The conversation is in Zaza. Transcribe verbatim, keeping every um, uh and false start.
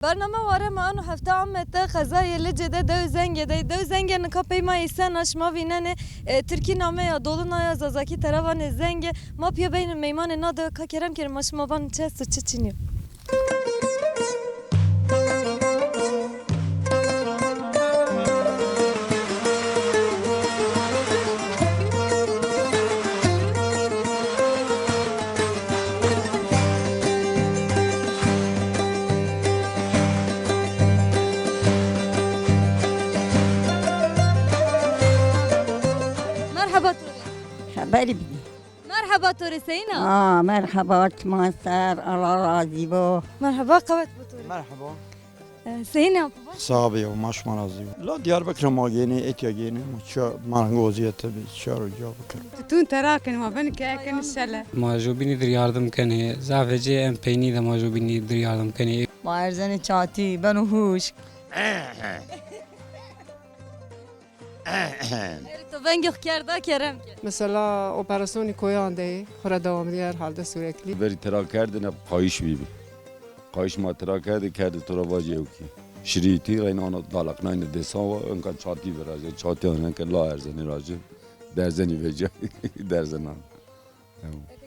Bername Ware ma ano hefte Amed de, qezayê Licê de, dewê Zengê de. Dewê Zengê nika pey ma îsen a, şima vînenê, e, tirkî name ya, dolina ya, zazakî tera vanê Zengê. Ma pîya beynî meymanê na dewe, ka kerem kenê ma şima vanê çi esto, çi çinî yo. Merheba to rê. Xeberî bidî. Merheba to rê, seyîn a? Aa, merheba, çiman ser, Allah razî bo. Merheba, qewet bo to rê. Merheba. E, seyîn a? Sax bîyo, ma şima razî bo. La Diyarbekir ma gênê, etya gênê, ma ça, marangozîye tabi, çar û ca bikir. Tûn tera kenê, ma ben ke kenê şele. Ma jobînî dir yardim kenê, zafê cê en peynî de ma jobînî dir yardim kenê. Ma erzenê çatî, beno huşk. Erê to vengê xo kerda, kerem ke. Mesela operasyonî koyan de xo ra dewam ediyor herhalde sürekli. Verî tira kerdine qayîş bîbî. Qayîş ma tira kerdî, kerdî to ra vacî ewkî. Şirîtî reyna ana dalaqnayne dêsan wa, enka çatî viraje, çatî anenke la erzenî raje, derzenî vece, derzenan. Ew.